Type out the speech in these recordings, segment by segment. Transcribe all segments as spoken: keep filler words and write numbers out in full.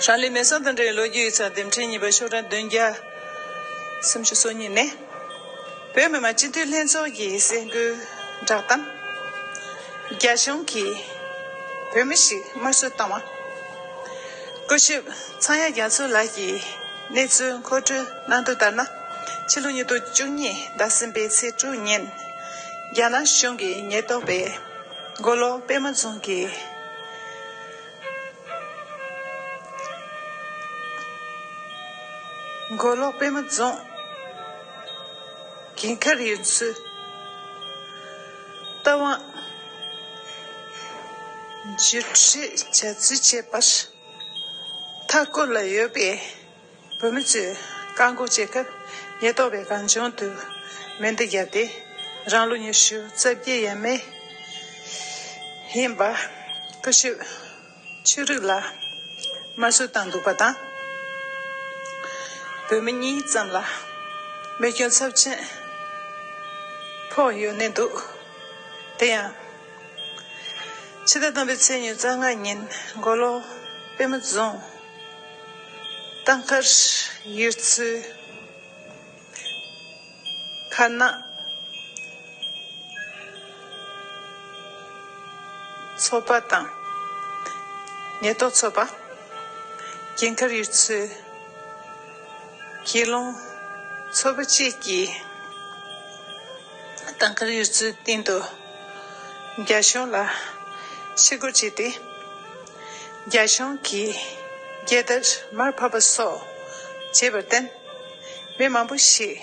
ཀྲང་ལི་མེ་སང་དང་འབྲེལ་བའི་ལོ་རྒྱུས་ཡིག་ཚགས་འདེམས་ཁྲིད་གཉིས་པ་ཤོག་གྲངས་བདུན་བརྒྱ་སུམ་ཅུ་སོ་གཉིས་ནས། བོད་མི་མང་སྤྱི་འཐུས་ལྷན་ཚོགས་ཀྱི་གསར་འགོད་བསྒྲགས་གཏམ། རྒྱ་གཞུང་གིས་བོད་མི་ཞིག་དམར་གསོད་བཏང་བ། སྐུ་ཞབས་ཚངས་དབྱངས་རྒྱ་མཚོ་ལགས་ཀྱིས་གནས་ཚུལ་མཁོ་སྤྲོད་གནང་དོན་ལྟར་ན། ཕྱི་ལོ་ཉིས་སྟོང་བཅུ་གཉིས་ཟླ་གསུམ་པའི་ཚེས་དྲུག་ཉིན། རྒྱ་ནག་གཞུང་གི་ཉེན་རྟོག་པས་མགོ་ལོག་པད་མ་རྫོང་གི་མགོ་ལོག་པད་མ་རྫོང་འགན་འཁུར་ཡོད་ཚུལ་རྟ་དབང་བརྒྱུད་སྤྲོད་བྱ་རྩིས་བྱས་པར། མཐའ་སྐོར་ལ་ཡོད་པའི་བོད་མི་ཚོས་བཀག་འགོག་བྱེད་སྐབས། ཉེན་རྟོག་པས་གང་བྱུང་དུ་མེ་མདའ་བརྒྱབ་སྟེ། རང་ལོ་ཉི་ཤུ་རྩ་བརྒྱད་ཡས་མས་ཡིན་པ་སྐུ་ཞབས་ཆོས་རིག་ལགས་དམར་གསོད་བཏང་འདུག་པ་དང་། བོད་མི་གཉིས་ཙམ་ལ་རྨས་སྐྱོན་ཚབས་ཆེན་ཕོག་ཡོད་ནས་འདུག་དེ་ཡང་། ཕྱི་ཟླ་དང་པོའི་ཚེས་ཉི་ཤུ་རྩ་ལྔ་ཉིན་མགོ་ལོག་པད་མ་རྫོང་ཏང་དཀར་ཡུལ་ཚོའི་མཁར་ནག་ཚོགས་པ་དང་། ཉེན་རྟོག་ཚོགས་པ། འགན་འཁུར་ཡུལ་ཚོའི་དགེ་སློང་ཚོགས་པ་བཅས་ཀྱིས་ཏང་དཀར་ཡུལ་ཚོའི་སྟེང་དུ་རྒྱ་གཞུང་ལ་ཕྱི་རྒོལ་བྱས་ཏེ། རྒྱ་གཞུང་གིས་རྒྱལ་དར་མར་ཕབ་པ་སོགས་བྱས་པར་བརྟེན། མི་མང་པོ་ཞིག་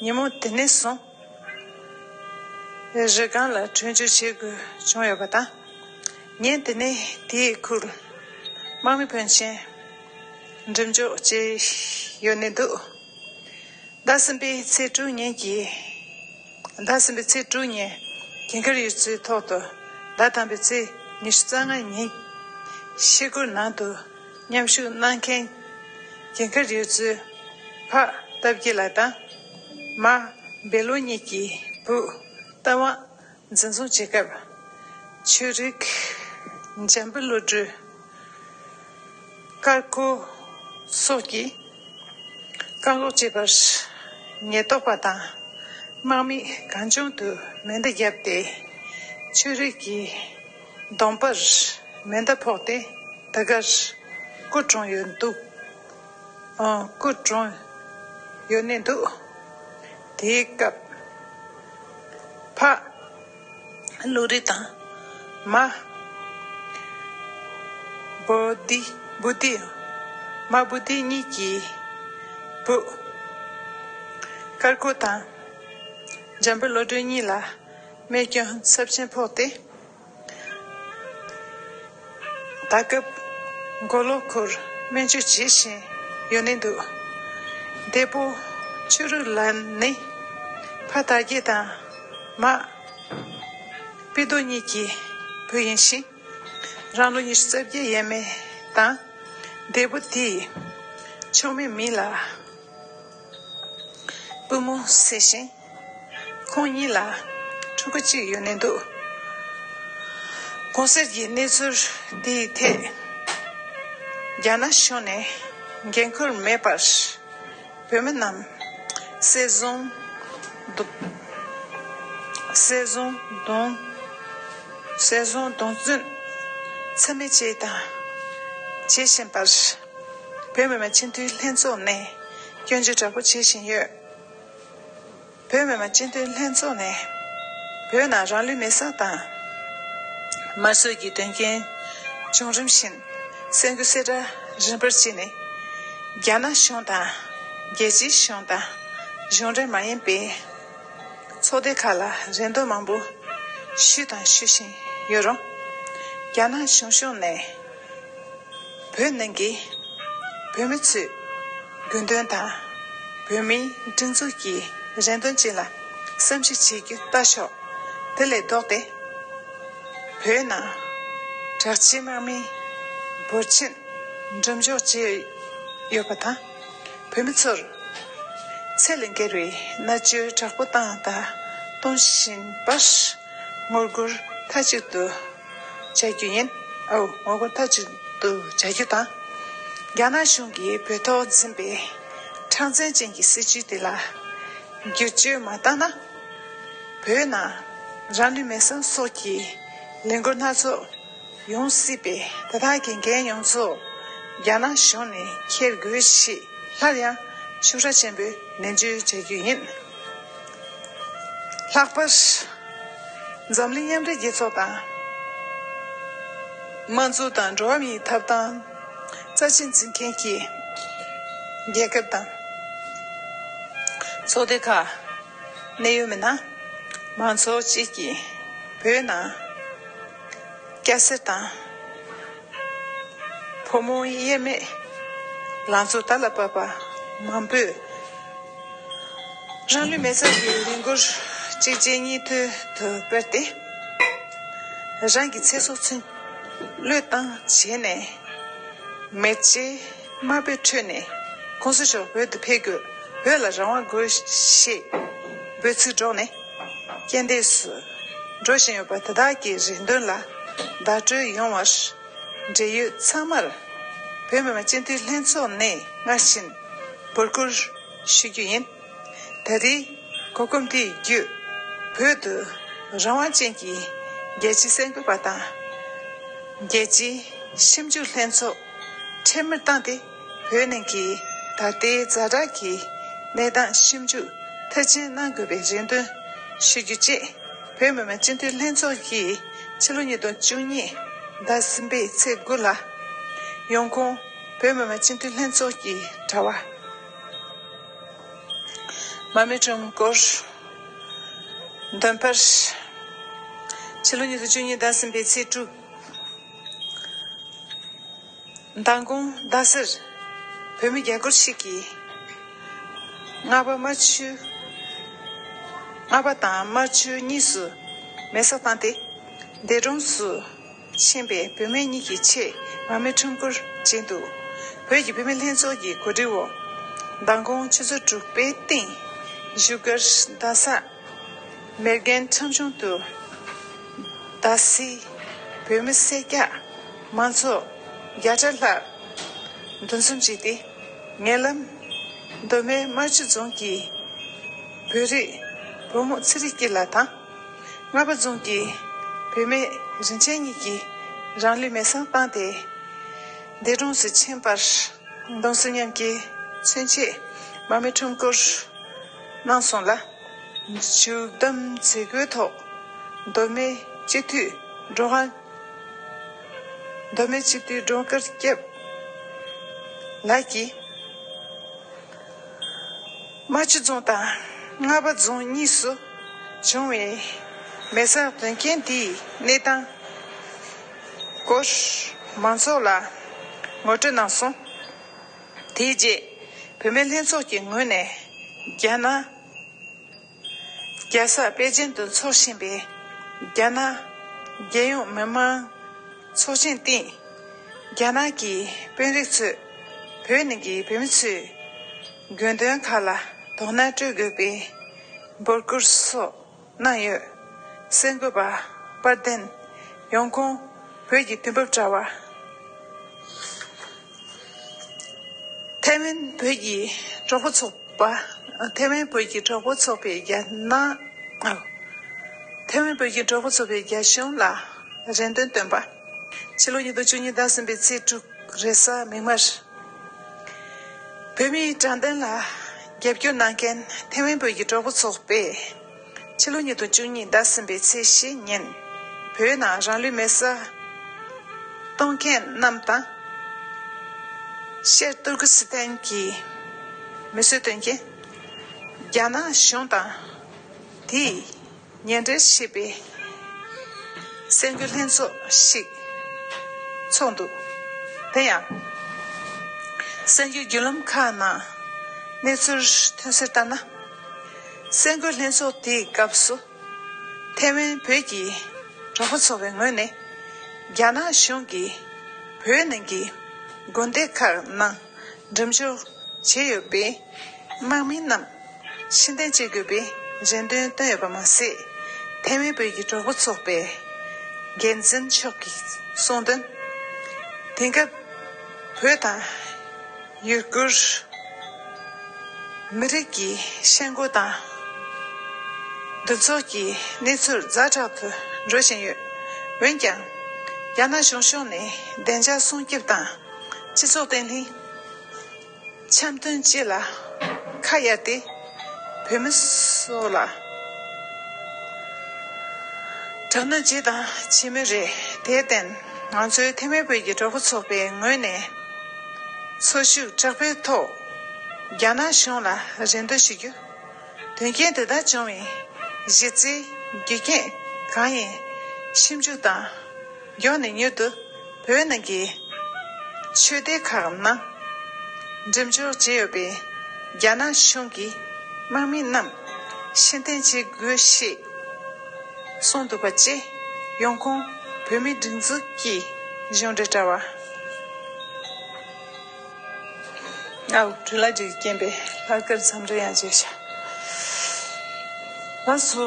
ཉིན་མོ་དེ་ནས་བཟུང་རི་སྒང་ལ་བྲོས་བྱོལ་བྱེད་དགོས་བྱུང་ཡོད་པ་དང་། ཉིན་དེ་ནས་དེའི་ཁུལ་དམག་མི་ཕོན་ཆེན་འགྲེམས་འཇོག་བྱས་ཡོད་ནས་འདུག་ཟླ་གསུམ་པའི་ཚེས་དྲུག་ཉིན་གྱི། ཟླ་གསུམ་པའི་ཚེས་དྲུག་ཉིན་འགན་འཁུར་ཡུལ་ཚོའི་ཐོག་ཏུ། ཟླ་དང་པོའི་ཚེས་ཉི་ཤུ་རྩ་ལྔ་ཉིན་ཤི་སྒོར་ནང་དུ་མཉམ་ཞུགས་གནང་མཁན་འགན་འཁུར་ཡུལ་ཚོའི་ཕ་སྟབས་ཀྱི་ལགས་དང་། མ་བེ་ལོ་གཉིས་ཀྱི་བུ་རྟ་དབང་འཛིན་བཟུང་བྱེད་སྐབས། ཆོས་རིག་འཇམ་དཔལ་བློ་གྲོས། དཀར་ཀོ་སོགས་ཀྱིས་བཀག་འགོག་བྱས་པར། ཉེན་རྟོག་པ་དང་དམག་མིས་གང་བྱུང་དུ་མེ་མདའ་བརྒྱབ་སྟེ། ཆོས་རིག་གི་གདོང་པར་མེ་མདའ་ཕོག་སྟེ། དེ་གར་སྐུ་གྲོངས་ཡོད་འདུག་ཨ། སྐུ་གྲོངས་ཡོད་ནས་འདུག་དེའི་སྐབས་ཕ་བློ་རིག་དང་། མ་བོ་དྷི། བོ་དྷི། མ་བོ་དྷི་གཉིས་ཀྱི་བུ་དཀར་ཀོ་དང་འཇམ་དཔལ་བློ་གྲོས་གཉིས་ལ་རྨས་སྐྱོན་ཚབས་ཆེན་ཕོག་སྟེ། ད་སྐབས་མགོ་ལོག་ཁུལ་སྨན་བཅོས་བྱེད་བཞིན་ཡོད་ནས་འདུག་འདས་པོ་ཆོས་རིག་ལགས་ནི་ཕ་དར་རྒྱས་དང་མ་པི་རྡོ་གཉིས་ཀྱི་བུ་ཡིན་ཞིང་། རང་ལོ་ཉི་ཤུ་རྩ་བརྒྱད་ཡས་མས་དང་། འདས་པོ་དེས་ཆུང་མའི་མིང་ལ་པུས་མོ་ཟེར་ཞིང་། ཁོང་གཉིས་ལ་ཕྲུ་གུ་གཅིག་ཡོད་ནས་འདུག་གོང་གསལ་གྱི་གནས་ཚུལ་དེའི་ཐད་རྒྱ་ནག་གཞུང་ནས་འགན་ཁུར་མེད་པར། བོད་མི་རྣམས་བསད་བཟུང་། བསད་བཟུང་གདུང་། བསད་བཟུང་གདུང་བཙོན་འཚེ་མེད་བྱས་དང་བྱེད་བཞིན་པར། བོད་མི་མང་སྤྱི་འཐུས་ལྷན་ཚོགས་ནས་སྐྱོན་བརྗོད་དྲག་པོ་བྱེད་བཞིན་ཡོད། བོད་མི་མང་སྤྱི་འཐུས་ལྷན་ཚོགས་ནས་བོད་ནང་རང་ལུས་མེར་སྲེག་དང་། དམར་གསོད་ཀྱི་དོན་རྐྱེན་བྱུང་རིམ་བཞིན་གསར་འགོད་གསལ་བསྒྲགས་རིམ་པར་བྱས་ནས། རྒྱ་ནག་གཞུང་དང་། རྒྱལ་སྤྱིའི་གཞུང་དང་། གཞུང་འབྲེལ་མ་ཡིན་པའི་ཚོགས་སྡེ་ཁག་ལ་རེ་འདུན་མང་པོ་ཞུས་དང་ཞུ་བཞིན་ཡོད་རུང་། རྒྱ་ནག་གཞུང་ཕྱོགས་ནས་བོད་ནང་གི་བོད་མི་ཚོའི་དགོས་འདུན་དང་། བོད་མིའི་སྒྲིག་འཛུགས་ཀྱི་རེ་འདུན་བཅས་ལ་བསམ་གཞིག་བྱེད་རྒྱུ་ལྟ་ཞོག་དེ་ལས་ལྡོག་སྟེ། བོད་ནང་དྲག་ཆས་དམག་མིའི་འབོར་ཆེན་འགྲེམས་འཇོག་བྱས་ཡོད་པ་དང་། བོད་མི་ཚོར་ཚད་ལས་བརྒལ་བའི་མནར་གཅོད་དྲག་པོ་བཏང་དང་གཏོང་བཞིན་པར་ངོ་རྒོལ་མཐའ་གཅིག་ཏུ་བྱ་རྒྱུ་ཡིན། ཨོ། ངོ་རྒོལ་མཐའ་གཅིག་ཏུ་བྱ་རྒྱུ་དང་། རྒྱ་ནག་གཞུང་གིས་བོད་ཐོག་འཛིན་པའི་མཁྲེགས་འཛིན་ཅན་གྱི་སྲིད་བྱུས་དེ་ལ་བསྒྱུར་བཅོས་མ་བཏང་ན། བོད་ནང་རང་ལུས་མེར་སྲེག་སོགས་ཀྱི་ལས་འགུལ་སྣ་ཚོགས་ཡོང་སྲིད་པས། དེ་དག་གི་འགན་ཡོངས་རྫོགས་རྒྱ་ནག་གཞུང་ནས་འཁྱེར་དགོས་ཞེས་སླར་ཡང་ཤུགས་དྲག་ཆེན་པོས་ནན་བརྗོད་བྱ་རྒྱུ་ཡིན། ལྷག་པར། འཛམ་གླིང་མཉམ་འབྲེལ་རྒྱལ་ཚོགས་དང་། དམངས་གཙོ་དང་འགྲོ་བ་མིའི་ཐོབ་ཐང་རྩ་ཆེན་འཛིན་མཁན་གྱི་རྒྱལ་ཁབ་དང་། ཚོགས་སྡེ་ཁག་གནད་ཡོད་མི་སྣ་མང་ཚོགས་བཅས་ཀྱིས་བོད་ནང་སྐྱ་སེར་དང་། ཕོ་མོ་དབྱེར་མེད་ལང་ཚོ་དར་ལ་བབས་པ་མང་པོས་རང་ལུས་མེ་སྲེག་གི་ལས་འགུལ་གཅིག་རྗེས་གཉིས་མཐུད་དུ་སྤེལ་ཏེ། རང་གི་ཚེ་སྲོག་ཚུན་བློས་བཏང་བྱས་ནས། མེ་ལྕེ་དམར་པོའི་ཁྲོད་ནས་༸གོང་ས་མཆོག་བོད་དུ་ཕེབས་དགོས། བོད་ལ་རང་དབང་དགོས་ཞེས་འབོད་ཚིག་སྒྲོག་ནས་རྐྱེན་འདས་སུ་འགྲོ་བཞིན་ཡོད་པ་དེ་དག་གི་རེ་འདུན་ལ་བརྡ་སྤྲོད་ཡོང་བར། འབྲེལ་ཡོད་ཚང་མར་བོད་མི་མང་སྤྱི་འཐུས་ལྷན་ཚོགས་ནས་སྔར་བཞིན་འབོད་སྐུལ་ཞུ་རྒྱུ་ཡིན། ད་རེས་གོ་སྐབས་འདི་བརྒྱུད། བོད་དུ་རང་དབང་ཅན་གྱི་རྒྱལ་སྤྱིའི་གསར་འགོད་པ་དང་། རྒྱལ་སྤྱིའི་ཞིབ་འཇུག་ལྷན་ཚོགས་འཕྲལ་མར་བཏང་སྟེ། བོད་ནང་གི་ད་ལྟའི་ཛ་དྲག་གི་གནས་སྟངས་ཞིབ་འཇུག་མཐིལ་ཕྱིན་གནང་དགོས་པའི་རེ་འདུན་ཞུ་རྒྱུ་བཅས། བོད་མི་མང་སྤྱི་འཐུས་ལྷན་ཚོགས་ཀྱིས་ཕྱི་ལོ་ཉིས་སྟོང་བཅུ་གཉིས་ཟླ་གསུམ་པའི་ཚེས་དགུ་ལ། ཡོང་ཁུངས་བོད་མི་མང་སྤྱི་འཐུས་ལྷན་ཚོགས་ཀྱི་དྲ་བ། མར་མེ་ཁྲོམ་སྐོར། འདོན་པར། ཕྱི་ལོ་ཉིས་སྟོང་བཅུ་གཉིས་ཟླ་གསུམ་པའི་ཚེས་དྲུག་མདང་དགོང་ཟླ་ཟེར། བོད་མི་བརྒྱ་སྐོར་ཞིག་གིས་རྔ་པ་རྨ་ཆུ། རྔ་པ་དང་རྨ་ཆུ་གཉིས་སུ་མེ་སྲེག་བཏང་སྟེ། འདས་གྲོངས་སུ་ཕྱིན་པའི་བུད་མེད་གཉིས་ཀྱི་ཆེད་མར་མེ་ཁྲོམ་སྐོར་བྱས་འདུག་བོད་ཀྱི་བུད་མེད་ལྷན་ཚོགས་ཀྱི་གོ་སྒྲིག་འོག་མདང་དགོང་ཆུ་ཚོད་དྲུག་པའི་སྟེང་བཞུགས་སྒར་རྡ་ས་མེར་གྷན་ཁྲོམ་གཞུང་དུ། རྡ་སའི་བོད་མི་སེར་སྐྱ་མང་ཚོགས་བརྒྱ་ཕྲག་ལྷག་འདུ་འཛོམས་བྱས་ཏེ། ཉེ་ལམ་མདོ་སྨད་རྨ་ཆུ་རྫོང་གི་བོད་རིགས་བུ་མོ་ཚེ་རིང་སྐྱིད་ལགས་དང་། རྔ་པ་རྫོང་གི་བུད་མེད་རིན་ཆེན་གཉིས་ཀྱིས་རང་ལུས་མེར་སྲེག་བཏང་སྟེ། འདས་གྲོངས་སུ་ཕྱིན་པར་གདུང་སེམས་མཉམ་སྐྱེའི་མཚོན་ཆེད་མར་མེ་ཁྲོམ་སྐོར་གནང་སོང་ལ། མཇུག་བསྡོམས་མཛད་སྒོའི་ཐོག་མདོ་སྨད་སྤྱི་འཐུས་སྒྲོལ་དཀར། མདོ་སྨད་སྤྱི་འཐུས་སྒྲོལ་དཀར་སྐྱབས་ལགས་ཀྱིས། རྨ་ཆུ་རྫོང་དང་རྔ་པ་རྫོང་གཉིས་སུ་བྱུང་བའི་མེ་སྲེག་དོན་རྐྱེན་འདིའི་གནས་སྟངས་སྐོར་མང་ཚོགས་ལ་ངོ་སྤྲོད་གནང་སོང་། དེའི་རྗེས་བུད་མེད་ལྷན་ཚོགས་ཀྱི་ངོས་ནས་རྒྱ་ནག་རྒྱལ་ས་པེ་ཅིན་དུ་འཚོགས་བཞིན་པའི་རྒྱ་ནག་རྒྱལ་ཡོངས་མི་མང་ཚོགས་ཆེན་སྟེང་། རྒྱ་ནག་གི་དཔོན་རིགས་ཚོས་བོད་ནང་གི་བོད་མི་ཚོའི་དགོས་འདུན་ཁག་ལ་དོ་སྣང་སྤྲོད་དགོས་པའི་འབོད་སྐུལ་སོགས་གནང་ཡོད། གསར་འགོད་པ་དཔལ་ལྡན་ཡོང་ཁུངས་བོད་ཀྱི་དུས་བབ་དྲ་བ། ཐའེ་ཝན་བོད་ཀྱི་གྲོགས་པོ་ཚོགས་པ། ཐའེ་ཝན་བོད་ཀྱི་གྲོགས་པོ་ཚོགས་པའི་རྒྱ་ནག་ཨ། ཐའེ་ཝན་བོད་ཀྱི་གྲོགས་པོ་ཚོགས་པའི་རྒྱ་གཞུང་ལ་རེ་འདུན་བཏོན་པ། ཕྱི་ལོ་ཉིས་སྟོང་བཅུ་གཉིས་ཟླ་གསུམ་པའི་ཚེས་དྲུག་རེས་གཟའ་མིག་དམར། བོད་མིའི་དྲང་བདེན་ལ་རྒྱབ་སྐྱོར་གནང་མཁན་ཐའེ་ཝན་བོད་ཀྱི་གྲོགས་པོ་ཚོགས་པས། ཕྱི་ལོ་ཉིས་སྟོང་བཅུ་གཉིས་ཟླ་གསུམ་པའི་ཚེས་བཞི་ཉིན། བོད་ནང་རང་ལུས་མེར་སྲེག་གཏོང་མཁན་རྣམས་དང་། ཤར་ཏུར་ཀི་སི་ཐན་གྱི་མི་གསོད་དོན་རྐྱེན། རྒྱ་ནག་གཞུང་དང་དེའི་ཉེ་འབྲེལ་ཞེས་པའི་གསར་འགོད་ལྷན་ཚོགས་ཤིག་ཚོགས་འདུག་དེ་ཡང་། གསར་འགྱུར་བརྒྱུད་ལམ་ཁག་ནང་གནས་ཚུལ་ཐོན་གསལ་ལྟར་ན། གསར་འགོད་ལྷན་ཚོགས་དེའི་སྐབས་སུ། ཐའེ་ཝན་བོད་ཀྱི་གྲོགས་པོ་ཚོགས་པའི་ངོས་ནས། རྒྱ་ནག་གཞུང་གིས་བོད་ནང་གི་དགོན་སྡེ་ཁག་ནང་འགྲེམས་འཇོག་བྱས་ཡོད་པའི་དམག་མི་རྣམས་ཕྱིར་འཐེན་བྱེད་དགོས་པའི་རེ་འདུན་བཏོན་ཡོད་པ་མ་ཟད། ཐའེ་ཝན་བོད་ཀྱི་གྲོགས་པོ་ཚོགས་པའི་འགན་འཛིན་མཆོག་གིས་གསུངས་དོན། དེང་སྐབས་བོད་དང་ ཡུ་གུར་མི་རིགས་ཀྱི་ཤ་འགུལ་དང་འདུ་ཚོགས་ཀྱི་གནས་ཚུལ་ཛ་དྲག་ཏུ་འགྲོ་བཞིན་ཡོད། འོན་ཀྱང་། རྒྱ་ནག་གཞུང་ཕྱོགས་ནས་བདེ་འཇགས་སྲུང་སྐྱོབ་དང་སྤྱི་ཚོགས་བརྟན་ལྷིང་འཆམ་མཐུན་བཅས་ལ་ཁ་གཡར་ཏེ། བོད་མི་སོགས་ལ་དྲག་གནོན་བྱས་དང་བྱེད་མུས་རེད། དེར་བརྟེན། ང་ཚོའི་ཐེག་དམན་བོད་ཀྱི་གྲོགས་པོ་ཚོགས་པའི་ངོས་ནས། འཚོ་བཞུགས་དྲག་པོའི་ཐོག་རྒྱ་ནག་གཞུང་ལ་རེ་འདུན་ཞུ་རྒྱུ། དོན་རྐྱེན་དེ་དག་བྱུང་བའི་གཞི་རྩའི་རྒྱུ་རྐྱེན་གང་ཡིན་ཞིབ་འཇུག་དང་། མགྱོགས་ནས་མྱུར་དུ་བོད་ནང་གི་ཆོས་སྡེ་ཁག་ནང་འགྲེམས་འཇོག་བྱས་ཡོད་པའི་རྒྱ་ནག་གཞུང་གི་དམག་མི་རྣམས་ཕྱིར་འཐེན་བྱེད་དགོས་ཞེས་གསུངས་འདུག་པ་བཅས། ཡོང་ཁུངས་བོད་མིའི་སྒྲིག་འཛུགས་ཀྱི་གཞུང་འབྲེལ་དྲ་བ། ཨའུ། འཕྲུལ་ལ་འགྲིག་རྐྱེན་པས་ལྷག་དཀར་འཚམས་འདྲི་ཡང་བྱས་ཤག་ལགས་སོ།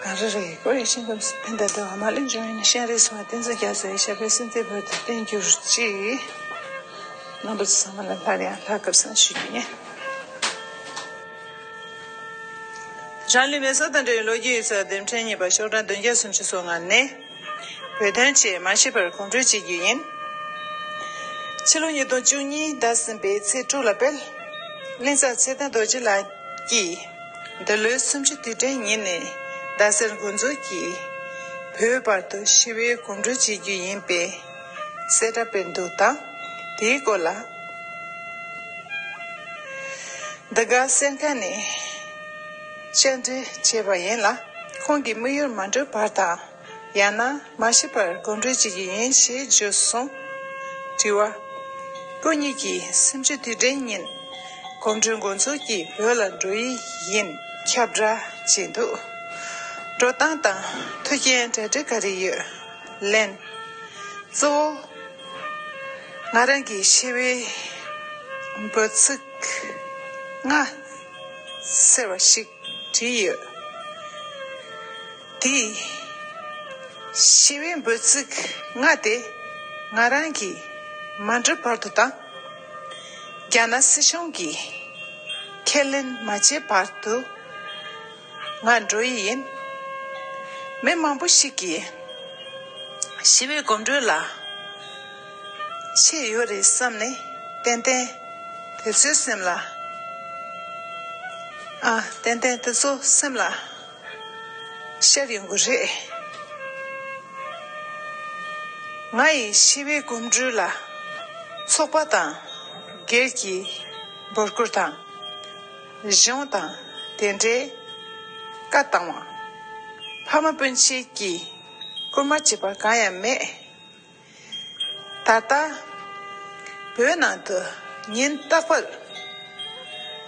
ག་རེ་རེད། ཀོ་རེ་ཤིང་སྐམ་སི་ཕན་ད་དེ་བ་མ་ལེན་འབྱུང་ཡིན་ཤན་རེ་སོང་བ་བསྟན་འཛིན་རྒྱ་མཚོའི་ཞབས་པད་སྲིད་མཐའི་བར་དུ་བརྟན་གྱུར་ཅིག་རྣམ་པ་ཚོ་ཚང་མ་ལ་སླར་ཡང་ལྷག་དཀར་བཟང་ཞུ་རྒྱུ་ཡིན། རང་ལུས་མེ་སྲེག་དང་འབྲེལ་བའི་ལོ་རྒྱུས་ཡིག་ཚགས་དེབ་ཕྲེང་གཉིས་པ་ཤོག་གྲངས་བདུན་བརྒྱ་སུམ་ཅུ་སོ་ལྔ་ནས། བོད་དོན་ཆེད་མ་ཤི་བར་གོམ་བགྲོད་བྱེད་རྒྱུ་ཡིན། ཕྱི་ལོ་ཉིས་སྟོང་བཅུ་གཉིས་ཟླ་གསུམ་པའི་ཚེས་དྲུག་ལ་སྤེལ། གླིང་ཚ་ཚེ་བརྟན་རྡོ་རྗེ་ལགས་ཀྱིས་འདི་ལོའི་གསུམ་བཅུ་དུས་དྲན་ཉིན་ནས་རྡ་སར་འགོ་འཛུགས་ཀྱིས་བོད་བར་དུ་ཞི་བའི་གོམ་བགྲོད་བྱེད་རྒྱུ་ཡིན་པའི་གསལ་བསྒྲགས་སྤེལ་འདུག་དང་། དེའི་སྐོར་ལ། འདི་ག་གསན་མཁན་ནས་བཅར་འདྲི་བྱས་པ་ཡིན་ལ། ཁོང་གིས་དམིགས་ཡུལ་མ་འགྲུབ་བར་དང་། ཡང་ན་མ་ཤི་བར་གོམ་བགྲོད་བྱེད་ཀྱི་ཡིན་ཞེས་བརྗོད་སོང་། དྲི་བ། སྐུ་ཉིད་ཀྱིས་གསུམ་བཅུ་དུས་དྲན་ཉིན་གོམ་བགྲོད་འགོ་འཛུགས་ཀྱིས་བོད་ལ་འགྲོ་ཡི་ཡིན་ཁྱབ་བསྒྲགས་བྱས་འདུག་འགྲོ་སྟངས་དང་མཐུན་རྐྱེན་གྲ་སྒྲིག་ག་རེ་ཡོད། ལན། གཙོ་བོ། ང་རང་གིས་ཞི་བའི་འབོད་ཚིག་ལྔ་ཟེར་བ་ཞིག་བྲིས་ཡོད། དེ། ཞི་བའི་འབོད་ཚིག་ལྔ་དེ་ང་རང་གིས་མ་འགྲུབ་བར་དུ་དང་། རྒྱ་ནག་སྲིད་གཞུང་གིས་ཁས་ལེན་མ་བྱས་བར་དུ། ང་འགྲོ་ཡི་ཡིན། མི་མང་པོ་ཞིག་གིས་ཞི་བའི་གོམ་བགྲོད་ལ་ཆས་ཡོད་རེད་བསམ་ནས། ཏན་ཏན་དེ་ཚོའི་སེམས་ལ། ཨ། ཏན་ཏན་དེ་ཚོ་སེམས་ལ་ཤར་ཡོང་གི་རེད། ང་ཡིས་ཞི་བའི་གོམ་བགྲོད་ལ་ཚོགས་པ་དང་སྒེར་གྱི་འབོད་སྐུལ་དང་། གཞུང་དང་དེ་འབྲེལ་བཀའ་བཏང་བ། ཕ་མ་སྤུན་མཆེད་ཀྱིས་སྐུལ་མ་བྱས་པ་གང་ཡང་མེད། ད་ལྟ་བོད་ནང་དུ་ཉིན་རྟག་པར་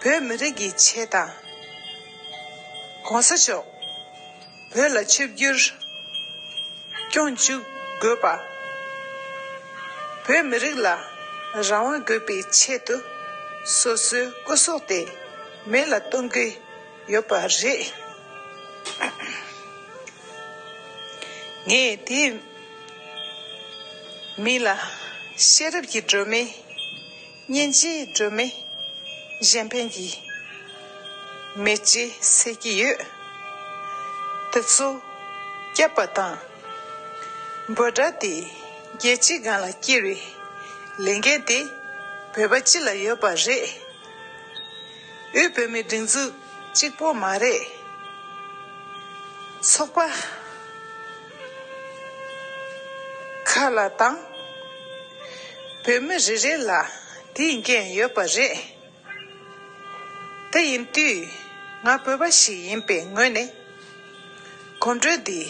བོད་མི་རིགས་ཀྱི་ཆེད་དང་། གོང་ས་མཆོག་བོད་ལ་ཆིབས་བསྒྱུར་སྐྱོང་འཇུག་དགོས་པ། བོད་མི་རིགས་ལ་རང་དབང་དགོས་པའི་ཆེད་དུ་སོ་སོའི་སྐུ་སྲོག་དེ་མེ་ལ་གཏོང་གི་ཡོད་པ་རེད། ངས་དེའི་མིང་ལ་ཤེས་རབ་ཀྱི་སྒྲོན་མེ། སྙིང་རྗེའི་སྒྲོན་མེ། གཞན་ཕན་གྱི་མེ་ལྕེ་ཟེར་གྱི་ཡོད། དེ་ཚོ་བརྒྱབ་པ་དང་། འབོད་སྒྲ་དེ་རྒྱལ་སྤྱིའི་སྒང་ལ་བསྐྱུར་བའི་ལས་འགན་དེ་བོད་པ་སྤྱི་ལ་ཡོད་པ་རེད། དབུས་བོད་མིའི་སྒྲིག་འཛུགས་གཅིག་པོ་མ་རེད། ཚོགས་པ་ཁག་ལ་དང་། བོད་མི་རེ་རེ་ལ་དེའི་འགན་ཡོད་པ་རེད། དེ་ཡིན་དུས་ང་བོད་པ་ཞིག་ཡིན་པའི་ངོས་ནས་གོམ་བགྲོད་འདི་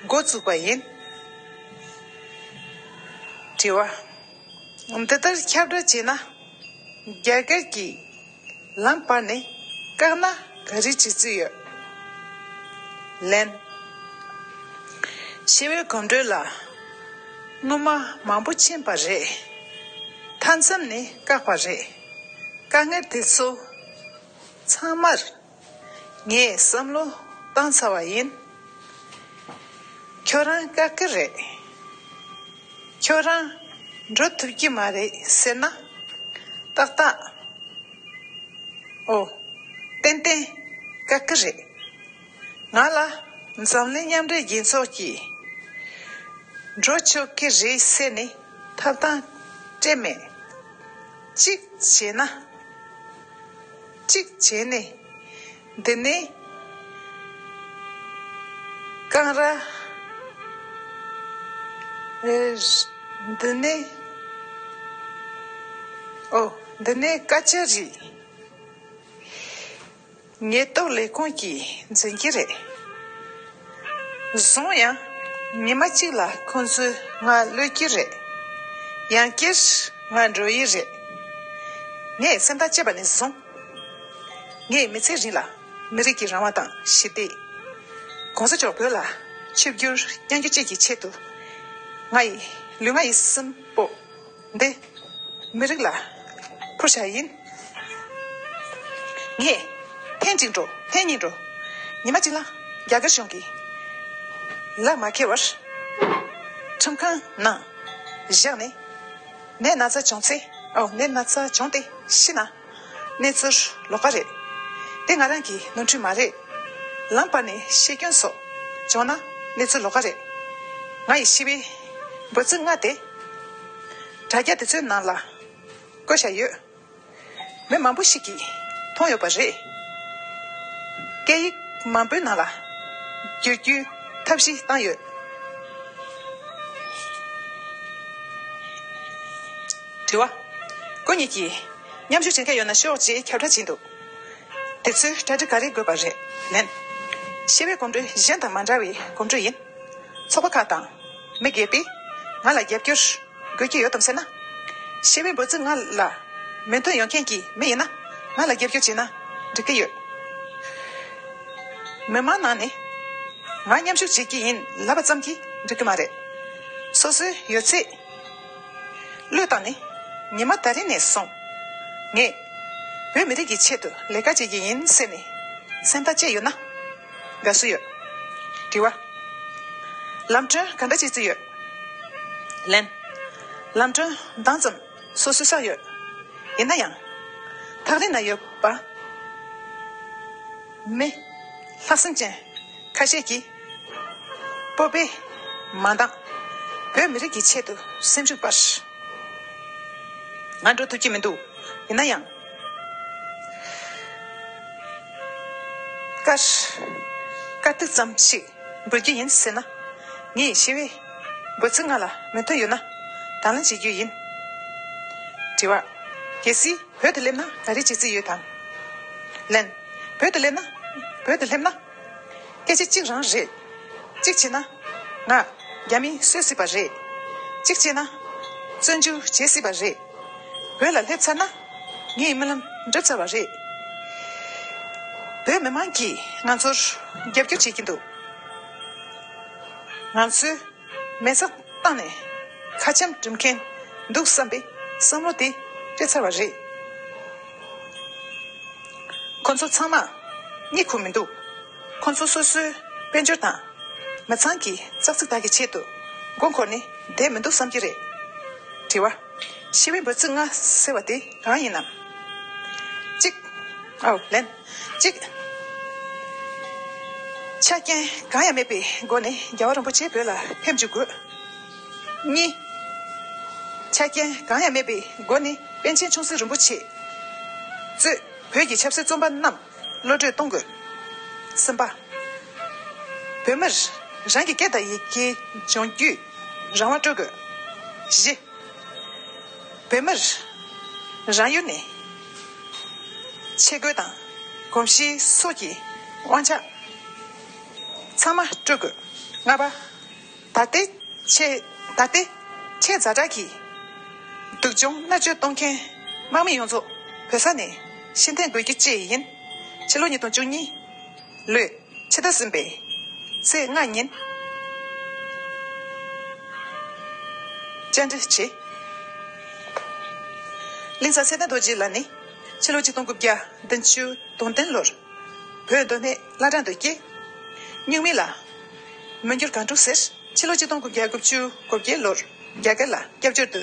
འགོ་བཙུགས་པ་ཡིན། དྲི་བ། འདི་ལྟར་ཁྱབ་བསྒྲགས་བྱས་ན། རྒྱ་གར་གྱིས་ལམ་བར་ནས་བཀག་ན་ག་རེ་བྱེད་རྩིས་ཡོད། ལན། ཞི་བའི་གོམ་བགྲོད་ལ་སྔོན་མ་མང་པོ་ཕྱིན་པ་རེད། མཐའ་མཚམས་ནས་བཀག་པ་རེད། དཀའ་ངལ་དེ་ཚོ་ཚང་མར་ངས་བསམ་བློ་བཏང་ཚར་བ་ཡིན། ཁྱོད་རང་བཀག་གི་རེད། ཁྱོད་རང་འགྲོ་ཐུབ་ཀྱི་མ་རེད་ཟེར་ན། ཏག་ཏག་ཨོ། ཏན་ཏན་དགའ་གི་རེད། ང་ལ་འཛམ་གླིང་མཉམ་འབྲེལ་རྒྱལ་ཚོགས་ཀྱིས་འགྲོ་ཆོག་གི་རེད་ཟེར་ནས་ཐོབ་ཐང་སྤྲད་མེད། གཅིག་བྱས་ན། གཅིག་བྱས་ནས། འདི་ནས་ཀང་ར། ཨེ། འདི་ནས། ཨོ། འདི་ནས་སྐད་ཆ་རེད། ཉེན་རྟོག་ལས་ཁུངས་ཀྱིས་འཛིན་གྱི་རེད། བཟུང་ཡང་ཉི་མ་གཅིག་ལ་ཁོང་ཚོས་ང་གློད་ཀྱི་རེད། ཡང་བསྐྱར་ང་འགྲོ་ཡི་རེད། ངས་སེམས་ཐག་བཅད་པ་ནས་བཟུང་། ངས་མི་ཚེ་རིང་ལ་མི་རིགས་ཀྱི་རང་དབང་དང་ཞི་བདེ། གོང་ས་མཆོག་བོད་ལ་ཆིབས་བསྒྱུར་བསྐྱང་རྒྱུ་བཅས་ཀྱི་ཆེད་དུ། ང་ཡི་ལུས་ངག་ཡིད་གསུམ་པོ་འདི་མི་རིགས་ལ་ཕུལ་བཞག་ཡིན། ངས་ཐེངས་གཅིག་འགྲོ་ཐེངས་གཉིས་འགྲོ། ཉི་མ་གཅིག་ལ་རྒྱ་གར་གཞུང་གིས་ལག་མ་འཁེལ་བར་ཁྲིམས་ཁང་ནང་བཞག་ནས། ནད་ན་ཚ་བྱུང་ཚེ། ཨོ། ནད་ན་ཚ་བྱུང་སྟེ་ཤི་ན་གནས་ཚུལ་ལོགས་ཀ་རེད། དེ་ང་རང་གི་ནོར་འཁྲུལ་མ་རེད། ལམ་བར་ནས་ཤི་སྐྱོན་སོགས་བྱུང་ན་གནས་ཚུལ་ལོགས་ཀ་རེད། ང་ཡི་ཞི་བའི་འབོད་ཚིག་ལྔ་དེ་དྲ་རྒྱ་དེ་ཚོའི་ནང་ལ་བཀོད་བཞག་ཡོད། མི་མང་པོ་ཞིག་གིས་མཐོང་ཡོད་པ་རེད། སྐད་ཡིག་མང་པོའི་ནང་ལ་བསྒྱུར་རྒྱུའི་ཐབས་ཤེས་བཏང་ཡོད། དྲི་བ། ཁོ་གཉིས་ཀྱིས་མཉམ་ཞུགས་བྱེད་མཁན་ཡོད་ན་ཤོག་ཅེས་ཁྱབ་བསྒྲགས་བྱས་འདུག་དེ་ཚོའི་གྲ་སྒྲིག་ག་རེ་དགོས་པ་རེད། ལན། ཞི་བའི་གོམ་བགྲོད་གཞན་དང་མ་འདྲ་བའི་གོམ་བགྲོད་ཡིན། ཚོགས་པ་ཁག་དང་མི་སྒེར་པས་ང་ལ་རྒྱབ་སྐྱོར་དགོས་ཀྱི་ཡོད་དམ་ཟེར་ན། ཞི་བའི་འབོད་ཚིག་ལྔ་ལ་མོས་མཐུན་ཡོད་མཁན་གྱི་མི་ཡིན་ན་ང་ལ་རྒྱབ་སྐྱོར་བྱས་ན་འགྲིག་གི་ཡོད། མི་མང་ནང་ནས་ང་མཉམ་ཞུགས་བྱེད་ཀྱི་ཡིན་ལབ་པ་ཙམ་གྱིས་འགྲིག་གི་མ་རེད། སོ་སོའི་ཡོད་ཚད་བློས་བཏང་ནས་ཉི་མ་ད་རིང་ནས་བཟུང་ངས་བོད་མི་རིགས་ཀྱི་ཆེད་དུ་ལས་ཀ་བྱེད་ཀྱི་ཡིན་ཟེར་ནས་སེམས་ཐག་བཅད་ཡོད་ན་དགའ་བསུ་ཡོད། དྲི་བ། ལམ་གྲོན་ག་འདྲ་བྱེད་རྩིས་ཡོད། ལན། ལམ་གྲོན་འདང་ཙམ་སོ་སོས་བསགས་ཡོད། ཡིན་ན་ཡང་། ཐག་རིང་ན་ཡོད་པ། མི་ལྷག་སེམས་ཅན་ཁ་ཤས་ཀྱིས་སྤོབས་པས་མ་འདང་། བོད་མི་རིགས་ཀྱི་ཆེད་དུ་སེམས་ཤུགས་སྤར། ང་འགྲོ་ཐུབ་ཀྱི་མི་འདུག་ཡིན་ན་ཡང་། དཀར། དཀའ་སྡུག་ཙམ་ཞིག་འབུལ་རྒྱུ་ཡིན་ཟེར་ན། ངས་ཞི་བའི་འབོད་ཚིག་ལྔ་ལ་མོས་མཐུན་ཡོད་ན་དང་ལེན་བྱེད་རྒྱུ་ཡིན། དྲི་བ། གལ་སྲིད་བོད་དུ་སླེབས་ན་ག་རེ་བྱེད་རྩིས་ཡོད་དམ། ལན། བོད་དུ་སླེབས་ན། བོད་དུ་སླེབས་ན། སྐད་ཆ་གཅིག་རང་རེད། གཅིག་བྱས་ན། ང་རྒྱ་མིས་གསོད་སྲིད་པ་རེད། གཅིག་བྱས་ན། བཙོན་འཇུག་བྱེད་སྲིད་པ་རེད། བོད་ལ་སླེབས་ཚར་ན། ངའི་རྨི་ལམ་འགྲུབ་ཚར་བ་རེད། བོད་མི་མང་གིས་ང་ཚོར་རྒྱབ་སྐྱོར་བྱེད་ཀྱི་འདུག་ང་ཚོས་མེ་སྲེག་བཏང་ནས་ཁ་ཆེམས་འགྲིམ་མཁན་འདུག་བསམ་པའི་བསམ་བློ་དེ་སྤྲད་ཚར་བ་རེད། ཁོ་ཚོ་ཚང་མ་གཉིད་ཁུག་མི་འདུག་ཁོ་ཚོ་སོ་སོའི་དཔལ་འབྱོར་དང་མི་ཚང་གི་ཙག་ཙིག་དག་གི་ཆེད་དུ་མགོ་འཁོར་ནས་བསྡད་མི་འདུག་བསམ་གྱི་རེད། དྲི་བ། ཞི་བའི་འབོད་ཚིག་ལྔ་ཟེར་བ་དེ་གང་ཡིན་ནམ། གཅིག་ཨོ་ལན། གཅིག་ཆ་རྐྱེན་གང་ཡང་མེད་པའི་སྒོ་ནས་རྒྱལ་བ་རིན་པོ་ཆེ་བོད་ལ་ཕེབས་འཇུག་དགོས། གཉིས། ཆ་རྐྱེན་གང་ཡང་མེད་པའི་སྒོ་ནས་པཎ་ཆེན་ཆུང་སྲིད་རིན་པོ་ཆེ་གཙོས་བོད་ཀྱི་ཆབ་སྲིད་བཙོན་པ་རྣམས་གློད་བཀྲོལ་གཏོང་དགོས། གསུམ་པ། བོད་མིར་རང་གི་སྐད་དང་ཡི་གེ་སྦྱོང་རྒྱུའི་རང་དབང་སྤྲོད་དགོས། བཞི། བོད་མིར་རང་ཡུལ་ནས་ཆས་གོས་དང་གོམས་གཤིས་སོགས་ཀྱི་དབང་ཆ་ཚང་མ་སྤྲོད་དགོས། ལྔ་པ། ད་ལྟའི་ཆེས་ད་ལྟའི་ཆེས་ཛ་དྲག་གི་སྡུག་སྦྱོང་མནར་གཅོད་གཏོང་མཁན་དམག་མི་ཡོངས་རྫོགས་བོད་ས་ནས་ཕྱིར་འཐེན་དགོས་རྒྱུ་བཅས་ཡིན། ཕྱི་ལོ་ཉིས་སྟོང་བཅུ་གཉིས་ལོའི་ཕྱི་ཟླ་གསུམ་པའི་ཚེས་ལྔ་ཉིན་བཅར་འདྲི་བྱས། གླིང་ཚ་ཚེ་བརྟན་རྡོ་རྗེ་ལགས་ནི་ཕྱི་ལོ་ཆིག་སྟོང་དགུ་བརྒྱ་བདུན་ཅུ་དོན་བདུན་ལོར་བོད་མདོ་སྨད་བླ་བྲང་དུ་སྐྱེས། སྨྱུག་མིང་ལ་མི་འགྱུར་སྒང་དྲུག་ཟེར། ཕྱི་ལོ་ཆིག་སྟོང་དགུ་བརྒྱ་དགུ་བཅུ་གོ་བརྒྱད་ལོར་རྒྱ་གར་ལ་སྐྱབས་བཅོལ་དུ་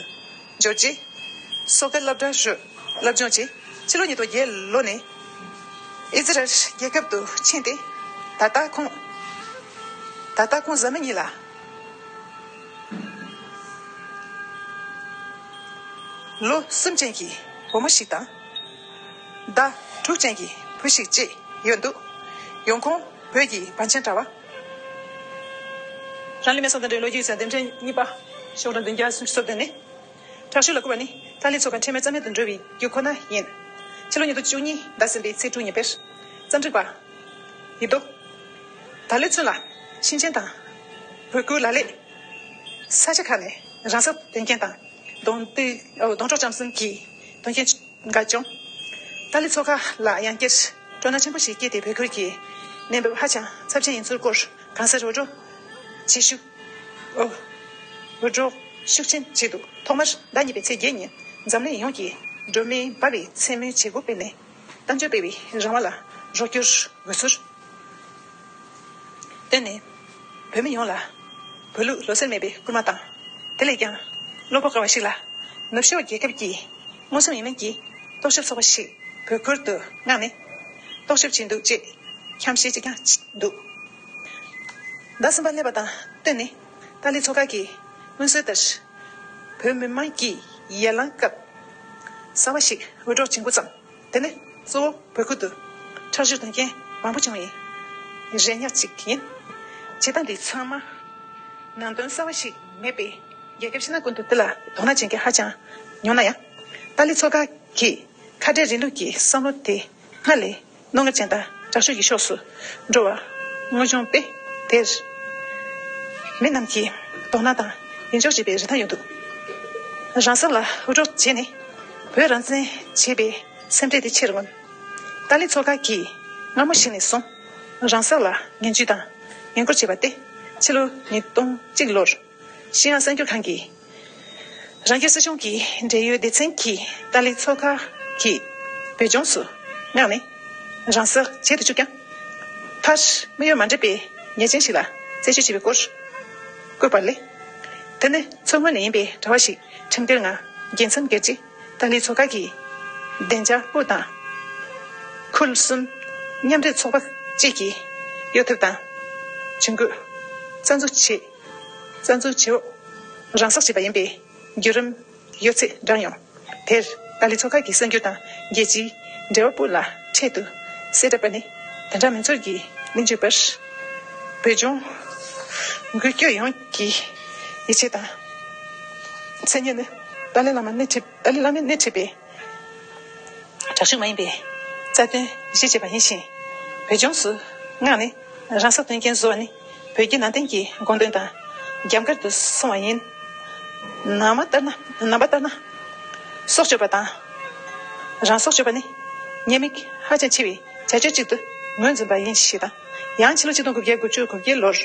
འབྱོར་རྗེས་སོ་ཁའི་སློབ་གྲྭར་བཞུགས། སློབ་སྦྱོང་བྱས། ཕྱི་ལོ་ཉིས་སྟོང་བརྒྱད་ལོ་ནས་ཨི་ཛི་རལ་རྒྱལ་ཁབ་ཏུ་ཕྱིན་ཏེ། ད་ལྟ་ཁོང་། ད་ལྟ་ཁོང་བཟའ་མི་གཉིས་ལ་ལོ་གསུམ་ཅན་གྱི་བུ་མོ་ཞིག་དང་། ཟླ་དྲུག་ཅན་གྱི་བུ་ཞིག་བཅས་ཡོད་འདུག། ཡོང་ཁུངས་བོད་ཀྱི་བན་ཆེན་དྲ་བ། རང་ལུས་མེ་སྲེག་དང་འབྲེལ་ལོ་རྒྱུས་ཡིག་ཚགས་འདེམས་ཁྲལ་གཉིས་པ། ཤོག་གྲངས་བདུན་བརྒྱ་སུམ་ཅུ་སོ་བདུན་ནས། དྲག་ཤུགས་ལ་བསྐུལ་བ་ནི་ཏཱ་ལའི་ཚོགས་ཁག་ཁྲེལ་མེད་རྩ་མེད་དུ་འགྲོ་བའི་རྒྱུ་ཁོ་ན་ཡིན། ཕྱི་ལོ་ཉིས་སྟོང་བཅུ་གཉིས་ཟླ་གསུམ་པའི་ཚེས་དྲུག་ཉིན་པར། རྩོམ་སྒྲིག་པ། ཡིད་དོ། ད་ལོའི་ཚུན་ལ་ཤིང་ཆེན་དང་བོད་ཁུལ་ལ་ལས་ས་ཆ་ཁག་ནས་རང་སྲོག་དོན་རྐྱེན་དང་། གདོང་གཏུག་ཨོ་གདོང་གྲོགས་ལྕམ་གསུམ་གྱི་དོན་རྐྱེན་འགའ་བྱུང་། ཏཱ་ལའི་ཚོགས་ཁག་ལ་ཡང་བསྐྱར་སྤྲོ་སྣང་ཆེན་པོ་ཞིག་སྐྱེས་ཏེ། བོད་ཁུལ་གྱི་གནས་བབ་ཧ་ཅང་ཚབས་ཆེན་ཡིན་ཚུལ་སྐོར་གང་སར་འུར་སྒྲོག་ཇེ་ཤུགས། ཨོ། འུར་སྒྲོག་ཤུགས་ཆེན་བྱས་འདུག། ཐོག་མར་ཟླ་གཉིས་པའི་ཚེས་བརྒྱད་ཉིན་འཛམ་གླིང་ཡོངས་ཀྱི་སྒྲོལ་མའི་འབར་བའི་མཚན་མོའི་བྱེད་སྒོ་སྤེལ་ནས། གཏམ་བརྗོད་སྤེལ་བའི་རང་དབང་ལ་རོགས་སྐྱོར་དགོས་ཚུལ་བཏོན་ནས། བོད་མི་ཡོངས་ལ་བོད་ལུགས་ལོ་གསར་སྨད་པའི་སྐུལ་མ་དང་། དེ་ལས་ཀྱང་བློ་ཕམ་དཀའ་བ་ཞིག་ལ། ནུབ་ཕྱོགས་རྒྱལ་ཁབ་ཀྱི་མངོན་སུམ་ཡིན་མིན་གྱི་རྟོག་ཞིབ་ཚོགས་པ་ཞིག་བོད་ཁུལ་དུ་མངགས་ནས་རྟོག་ཞིབ་བྱས་འདུག་ཅེས་འཁྱམ་བཤད་ཅིག་ཀྱང་འདུག། ཟླ་གསུམ་པ་སླེབས་པ་དང་བསྟུན་ནས་ཏཱ་ལའི་ཚོགས་ཁག་གིས་སྔོན་སྲོལ་ལྟར་བོད་མི་མང་གི་ཡར་ལངས་སྐབས་གསར་པ་ཞིག་འུར་སྒྲོག་བྱེད་འགོ་བརྩམས། དེ་ནི་གཙོ་བོ་བོད་ཁུལ་དུ་ཁྲག་ཤུགས་དོན་རྐྱེན་མང་པོ་བྱུང་བའི་རེ་བ་ཅིག་ཡིན། བྱེད་སྟངས་འདི་ཚང་མ་ནང་དོན་གསར་བ་ཞིག་མེད་པས། རྒྱལ་ཁབ་ཕྱི་ནང་ཀུན་ཏུ་དེ་ལ་དོ་སྣང་བྱེད་མཁན་ཧ་ཅང་ཉུང་ན་ཡང་། ཏཱ་ལའི་ཚོགས་ཁག་གིས་ཁ་བྲལ་རིང་ལུགས་ཀྱི་བསམ་བློ་དེ་སྔར་ལས་རྣོ་ངར་ཅན་དང་དྲག་ཤུགས་ཀྱི་ཕྱོགས་སུ་འགྲོ་བ་དངོས་བྱུང་སྟེ། དེར་མི་རྣམས་ཀྱིས་དོ་སྣང་དང་ཡིད་འཇོག་བྱེད་པའི་རིན་ཐང་ཡོད་འདུག། རང་སྲོག་ལ་འུར་སྒྲོག་བྱས་ནས་བོད་རང་བཙན་བྱེད་པའི་སེམས་ཁྲལ་དེ་ཆེ་རུ་མངོན། ཏཱ་ལའི་ཚོགས་ཁག་གིས་སྔ་མོ་ཞིག་ནས་བཟུང་རང་སྲོག་ལ་ངན་ཇུས་དང་ངན་སྐུལ་བྱས་པ་སྟེ། ཕྱི་ལོ་ཉིས་སྟོང་གཅིག་ལོར་ཤེས་ཡོན་གསར་འགྱུར་ཁང་གིས། རང་སྒེར་སྲིད་གཞུང་གི་འབྲེལ་ཡོད་སྡེ་ཚན་གྱིས་ཏཱ་ལའི་ཚོགས་ཁག་གིས་བོད་ལྗོངས་སུ་མངགས་ནས་རང་སྲོག་བྱེད་དུ་བཅུག་ཀྱང་། མཐར་དམིགས་ཡུལ་མ་འདྲེས་པའི་ཉེས་ཅན་ཞིག་ལ་རྩད་གཅོད་བྱས་པའི་སྐོར་བཀོད་པ་ལས། དེ་ནི་མཚོ་སྔོན་ནས་ཡིན་པའི་དྲ་བ་ཞིག་ཁྲིམས་འགལ་ངང་རྒྱལ་མཚམས་བརྒལ་རྗེས། ཏཱ་ལའི་ཚོགས་ཁག་གིས་བདེ་འཇགས་པུའུ་དང་། ཁུལ་གསུམ་མཉམ་འབྲེལ་ཚོགས་པ་བཅས་ཀྱི་གཡོ་ཐབས་དང་། ཇུས་འགོད་རྩ་འཛུགས་བྱས། རྩ་འཛུགས་བྱེད་འོག་རང་སྲོག་བྱས་པ་ཡིན་པའི་བརྒྱུད་རིམ་ཡོད་ཚད་བགྲངས་ཡོང་། དེར་ཏཱ་ལའི་ཚོགས་ཁག་གི་གསར་འགྱུར་དང་རྒྱལ་སྤྱིའི་འབྲེལ་བ་པུའུ་ལ་འཕྲལ་དུ་གསལ་བསྒྲགས་སྤེལ་ནས། དེ་འདྲ་མིན་ཚོར་གྱི་གླེང་བརྗོད་པར། བོད་ལྗོངས་འགུལ་སྐྱོད་ཡོངས་ཀྱི་ཡིད་ཆེས་དང་། མཚན་སྙན་ནི་ཏཱ་ལའི་བླ་མ་སྣེ་ཁྲིད། ཏཱ་ལའི་བླ་མས་སྣེ་ཁྲིད་པའི་དྲག་ཤུགས་མ་ཡིན་པའི་རྩ་དོན་གཞི་བྱས་པ་ཡིན་ཞིང་། བོད་ལྗོངས་སུ་མངགས་ནས་རང་སྲོག་དོན་རྐྱེན་བཟོ་བ་ནི་བོད་བརྒྱུད་ནང་བསྟན་གྱི་དགོངས་དོན་དང་རྒྱབ་འགལ་དུ་སོང་བ་ཡིན། ནང་མ་ལྟར་ན། ནང་པ་ལྟར་ན། སྲོག་གཅོད་པ་དང་། རང་སྲོག་གཅོད་པ་ནི་ཉེས་དམིགས་ཧ་ཅང་ཆེ་བའི་བྱ་སྤྱོད་ཅིག་ཏུ་ངོས་འཛིན་པ་ཡིན་ཞེས་དང་། ཡང་ཕྱི་ལོ་ཆིག་སྟོང་དགུ་བརྒྱ་དགུ་བཅུ་གོ་བརྒྱད་ལོར་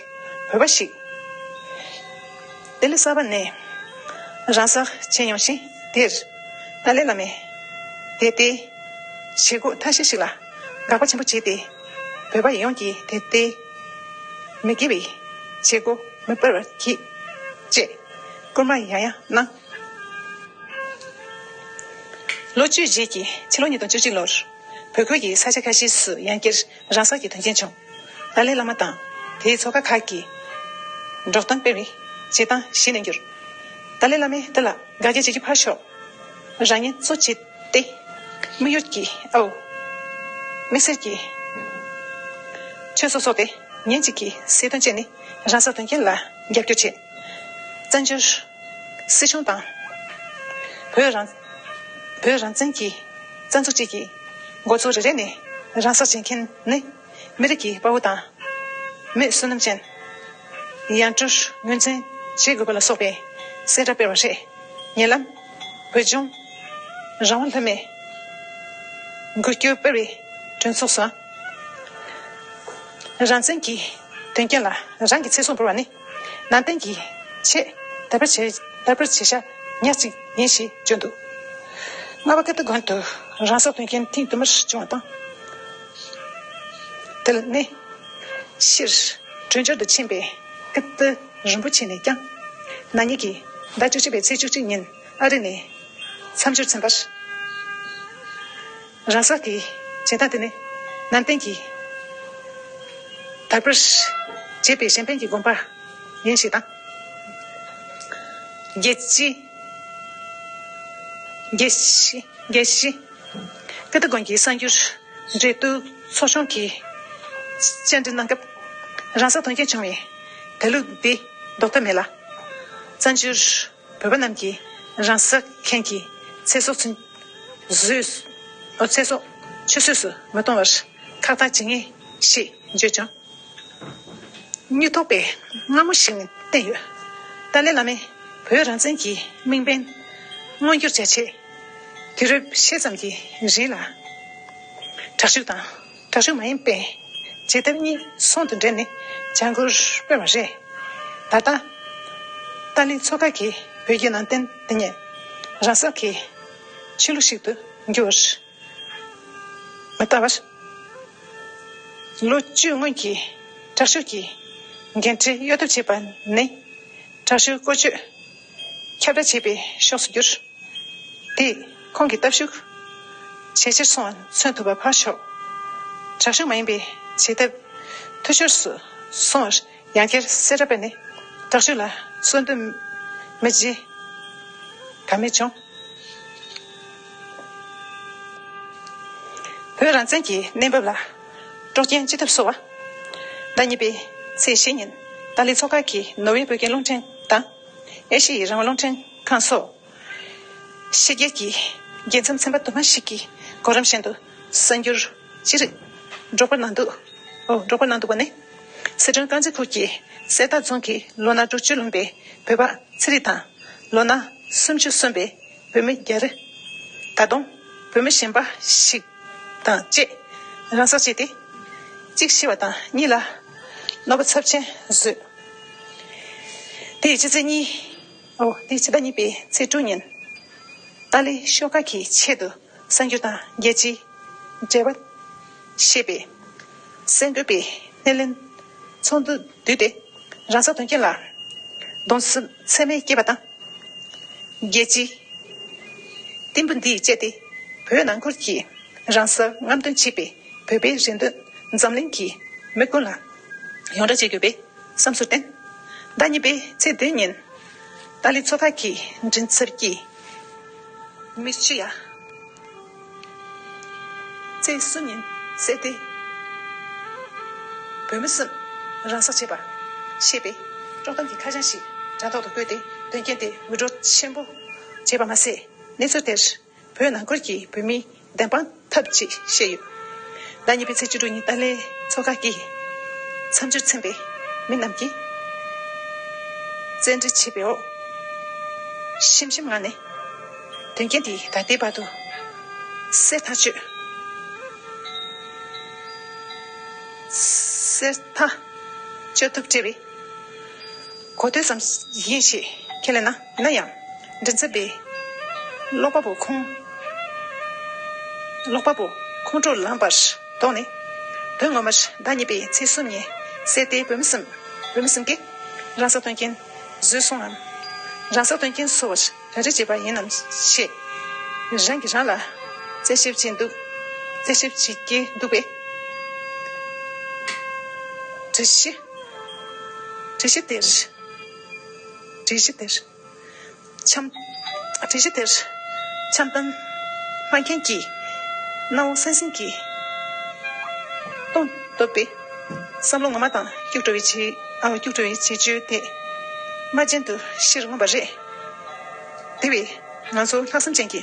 བོད་པ་ཞིག་ལྡི་ལི་གསར་པ་ནས་རང་སྲོག་བྱིན་ཡོང་ཞིང་། དེར་ཏཱ་ལའི་བླ་མས་དེ་ལྟའི་བྱེད་སྒོ་ཐབས་ཤེས་ཤིག་ལ་དགག་པ་ཆེན་པོ་བྱས་ཏེ། བོད་པ་ཡོངས་ཀྱིས་དེ་ལྟའི་མི་དགེ་བའི་བྱེད་སྒོ་མི་སྤེལ་བར་གྱིས་ཅེས་སྐུལ་མ་ཡང་ཡང་གནང་། ལོ་བཅུའི་རྗེས་ཀྱི་ཕྱི་ལོ་ཉིས་སྟོང་བཅུ་གཅིག་ལོར་བོད་ཁུལ་གྱི་ས་ཆ་ཁ་ཤས་སུ་ཡང་བསྐྱར་རང་སྲོག་གི་དོན་རྐྱེན་བྱུང་། ཏཱ་ལའི་བླ་མ་དང་དེའི་ཚོགས་ཁག་ཁག་གིས་འགྲོ་སྟངས་སྤེལ་བའི་བྱེད་སྟངས་གཞི་ནས་འགྱུར། ཏཱ་ལའི་བླ་མས་དེ་ལ་དགག་བྱ་བྱེད་རྒྱུ་ཕར་ཞོག། རང་ཉིད་གཙོ་བྱས་ཏེ། དམིགས་ཡུལ་གྱི་ཨའུ། དམིགས་བསལ་གྱི་ཆོས་ཚོགས་སོགས་ཏེ་ཉིན་གཅིག་གི་གསལ་སྟོན་བྱས་ནས་རང་སྲོག་དོན་རྐྱེན་ལ་རྒྱབ་སྐྱོར་བྱས། བཙན་བྱོལ་སྲིད་གཞུང་དང་། བོད་རང་། བོད་རང་བཙན་གྱི་རྩ་འཛུགས་བཅས་ཀྱི་འགོ་གཙོ་རེ་རེ་ནས་རང་སྲོག་བྱེད་མཁན་ནི་མི་རིགས་ཀྱི་དཔའ་བོ་དང་། མི་བསོད་ནམས་ཅན། ཡང་སྤྲུལ་ངོས་འཛིན་བྱེད་དགོས་པ་ལ་སོགས་པའི་གསལ་བསྒྲགས་སྤེལ་བ་རེད། ཉེ་ལམ་བོད་ལྗོངས་རང་དབང་ལྷ་མོས་འགུལ་སྐྱོད་སྤེལ་བའི་གྲོས་ཚོགས་སུའང་། རང་བཙན་གྱི་དོན་རྐྱེན་ལ་རང་གི་ཚེ་སྲོག་འབུལ་བ་ནི་ནང་བསྟན་གྱི་ཆེས་དད་པར་བྱེད། དད་པར་བྱེད་བྱ་ཉག་གཅིག་ཡིན་ཞེས་བརྗོད་འདུག། རྔ་བ་ཀིརྟི་དགོན་དུ་རང་སྲོག་དོན་རྐྱེན་ཐེངས་དུ་མར་བྱུང་བ་དང་། དེ་ནས་ཕྱིར་བྲོས་འབྱོར་དུ་ཕྱིན་པའི་ཀིརྟི་རིན་པོ་ཆེ་ནས་ཀྱང་། ན་ནིང་གི་ཟླ་བཅུ་གཅིག་པའི་ཚེས་བཅུ་གཅིག་ཉིན་ཨ་རི་ནས་མཚམས་སྦྱོར་ཚན་པར། རང་སྲོག་གི་བྱེད་སྟངས་དེ་ནི་ནང་བསྟན་གྱི་དར་སྤེལ་བྱེད་པའི་གཞན་ཕན་གྱི་དགོངས་པ་ཡིན་ཞེས་དང་། རྒྱལ་སྤྱི་རྒྱལ་སྤྱི་རྒྱལ་སྤྱི་ཀིརྟི་དགོན་གྱི་གསར་འགྱུར་འབྲེལ་གཏུག་ཚོགས་ཆུང་གིས་བཅར་འདྲི་གནང་སྐབས། རང་སྲོག་དོན་རྐྱེན་བྱུང་བའི་དེ་ལུགས་འདི་ལྡོག་ཐབས་མེད་ལ། བཙན་བྱོལ་བོད་པ་རྣམས་ཀྱིས་རང་སྲོག་མཁན་གྱི་ཚེ་སྲོག་ཚུན་བཟོས། ཚེ་སྲོག་ཆུད་ཟོས་སུ་མི་གཏོང་བར་ཁག་ཐེག་བྱེད་ངེས་ཞེས་བརྗོད་ཀྱང་། སྙིང་ཐག་པའི་སྔ་མོ་ཞིག་ནས་བསྟན་ཡོད། ཏཱ་ལའི་བླ་མས་བོད་རང་བཙན་གྱི་དམིགས་འབེན་མངོན་འགྱུར་བྱ་ཆེད། དུས་རབས་ཕྱེད་ཙམ་གྱི་རིང་ལ། དྲག་ཤུགས་དང་དྲག་ཤུགས་མ་ཡིན་པའི་བྱེད་ཐབས་གཉིས་ཟུང་དུ་འབྲེལ་ནས་བྱ་འགུལ་སྤེལ་བ་རེད། ད་ལྟ་ཏཱ་ལའི་ཚོགས་ཁག་གིས་བོད་ཀྱི་ནང་བསྟན་དེ་ཉིད་རང་སྲོག་གི་ཆོས་ལུགས་ཤིག་ཏུ་འགྱུར་བར་མི་ལྟ་བར། ལོ་བཅུ་སྔོན་གྱི་དྲག་ཤུགས་ཀྱི་འགན་འཁྲི་གཡོལ་ཐབས་བྱས་པ་ནི། དྲག་ཤུགས་བཀོལ་སྤྱོད་ཁྱབ་བསྒྲགས་བྱེད་པའི་ཕྱོགས་སུ་གྱུར། དེས་ཁོང་གི་སྟོབས་ཤུགས་ཇེ་ཆེར་སོང་བ་མཚོན་ཐུབ་པ་ཕར་ཞོག་དྲག་ཤུགས་མ་ཡིན་པའི་བྱེད་ཐབས་འཐུས་ཤོར་སུ་སོང་བར་ཡང་བསྐྱར་གསལ་བསྒྲགས་སྤེལ་ནས། དྲག་ཤུགས་ལ་གསོན་འདུ་མི་བྱེད་ཀ་མེད་བྱུང་། བོད་རང་བཙན་གྱི་གནས་བབ་ལ་དཀྲོག་རྐྱེན་ཅི་ཐུབ་བཟོ་བ། ཟླ་གཉིས་པའི་ཚེས་བཞི་ཉིན་ཏཱ་ལའི་ཚོགས་ཁག་གིས་ནོར་ཝེ་བོད་ཀྱི་རླུང་འཕྲིན་དང་། ཨེ་ཤི་ཡའི་རང་དབང་རླུང་འཕྲིན་ཁང་སོགས་ཕྱི་རྒྱལ་གྱི་རྒྱལ་མཚམས་ཚན་པ་དུ་མ་ཞིག་གི་གོ་རིམ་བཞིན་དུ་གསར་འགྱུར་ཅི་རིགས་སྒྲོག་པར་གནང་འདུག་ཨོ། སྒྲོག་པར་གནང་འདུག་པ་ནི། སི་ཁྲོན་དཀར་མཛེས་ཁུལ་གྱི་གསེར་རྟ་རྫོང་གི་ལོ་ན་དྲུག་ཅུ་ལོན་པའི་བོད་པ་ཚེ་རིང་དང་། ལོ་ན་སུམ་ཅུ་སོན་པའི་བོད་མི་རྒྱ་རི། ད་དུང་བོད་མི་གཞན་པ་ཞིག་དང་བཅས་རང་སྲོག་བཅད་དེ། གཅིག་ཤི་བ་དང་གཉིས་ལ་གནོད་པ་ཚབས་ཆེན་བཟོས། དེའི་ཕྱི་ཚེས་གཉིས། ཨོ། དེའི་ཕྱི་ཟླ་གཉིས་པའི་ཚེས་དྲུག་ཉིན། ཏཱ་ལའི་ཤོག་ཁག་གི་ཆེད་དུ་གསར་འགྱུར་དང་རྒྱལ་སྤྱིའི་འབྲེལ་བ་ཞེས་པའི་གསར་འགོད་པའི་སྣེ་ལེན་ཚོགས་འདུ་བསྡུས་ཏེ། རང་སྲོག་དོན་རྐྱེན་ལ་གདུང་སེམས་ཚད་མེད་སྐྱེས་པ་དང་། རྒྱལ་སྤྱིའི་སྟེགས་བུ་འདིས་བཅད་དེ། བོད་ནང་ཁུལ་གྱི་རང་སྲོག་རྔམ་སྟོན་བྱེད་པའི་བོད་པའི་རེ་འདུན་འཛམ་གླིང་གི་མི་ཀུན་ལ་ཡོངས་བསྒྲགས་བྱེད་དགོས་པའི་བསམ་ཚུལ་བསྟན། ཟླ་གཉིས་པའི་ཚེས་བདུན་ཉིན། ཏཱ་ལའི་ཚོགས་ཁག་གི་མགྲིན་ཚབ་ཀྱིས་མི་ཆུ་ཡ། ཚེས་གསུམ་ཉིན་གསལ་ཏེ། བོད་མི་གསུམ་རང་སྲོག་བཅད་པ་ཞེས་པའི་དཀྲོག་གཏམ་གྱི་ཁ་བྱང་ཞིག་དྲ་ཐོག་ཏུ་བཀོད་དེ། དོན་རྐྱེན་དེ་འུད་སྒྲོག་ཆེན་པོ་བྱས་པ་མ་ཟད། གནས་ཚུལ་དེར་བོད་ནང་ཁུལ་གྱི་བོད་མིའི་བདེན་དཔང་ཐབས་ཅེས་བཤད་ཡོད། ཟླ་གཉིས་པའི་ཚེས་བཅུ་དྲུག་ཉིན་ཏཱ་ལའི་ཚོགས་ཁག་གིས་མཚམས་སྦྱོར་ཚན་པའི་མི་རྣམས་ཀྱིས་བཙན་ཁྲིད་བྱས་པའི་འོག་ཞིབ་ཞིབ་ངང་ནས་དོན་རྐྱེན་དེ་ད་ལྟའི་བར་དུ་གསལ་ཐག་ཆོད། གསལ་ཐག་ཆོད་ཐུབ་བྲལ་བའི་གོ་ཐོས་ཙམ་ཡིན་ཞེས་ཁས་ལེན་ན། ཡིན་ན་ཡང་མགྲིན་ཚབ་པས་ཀློག་པ་པོ་ཁོང་ཀློག་པ་པོ་ཁོང་ཁྲོ་ལངས་པར་དོགས་ནས། དོན་ངོ་མར་ཟླ་གཉིས་པའི་ཚེས་གསུམ་ཉིན་གསལ་ཏེ། བོད་མི་གསུམ་བོད་མི་གསུམ་གྱིས་རང་སྲོག་དོན་རྐྱེན་བཟོས་སོང་ངམ། རང་སྲོག་དོན་རྐྱེན་བཟོ་བར་གྲ་སྒྲིག་བྱས་པ་ཡིན་ནམ་ཞེས་རང་གིས་རང་ལ་རྩད་ཞིབ་བྱེད་འདུག་རྩད་ཞིབ་བྱེད་ཀྱི་འདུག་པས། དྲི་གཞི། དྲི་གཞི་དེར། དྲི་གཞི་དེར། འཆམ། དྲི་གཞི་དེར་འཆམ་གཏམ་སྨྲ་མཁན་གྱི་སྣང་བ་སེམས་སེམས་ཀྱིས་སྟོང་བཏབ་པས། བསམ་བློ་ངོ་མ་དང་སྐྱུག་བྲོ་བའི་བྱེད། ཨ། སྐྱུག་བྲོ་བའི་བྱེད་སྤྱོད་དེ་སྨྲ་ལྗན་དུ་ཕྱིར་མངོན་པ་རེད། དེ་བས་ང་ཚོ་ལྷག་བསམ་ཅན་གྱི་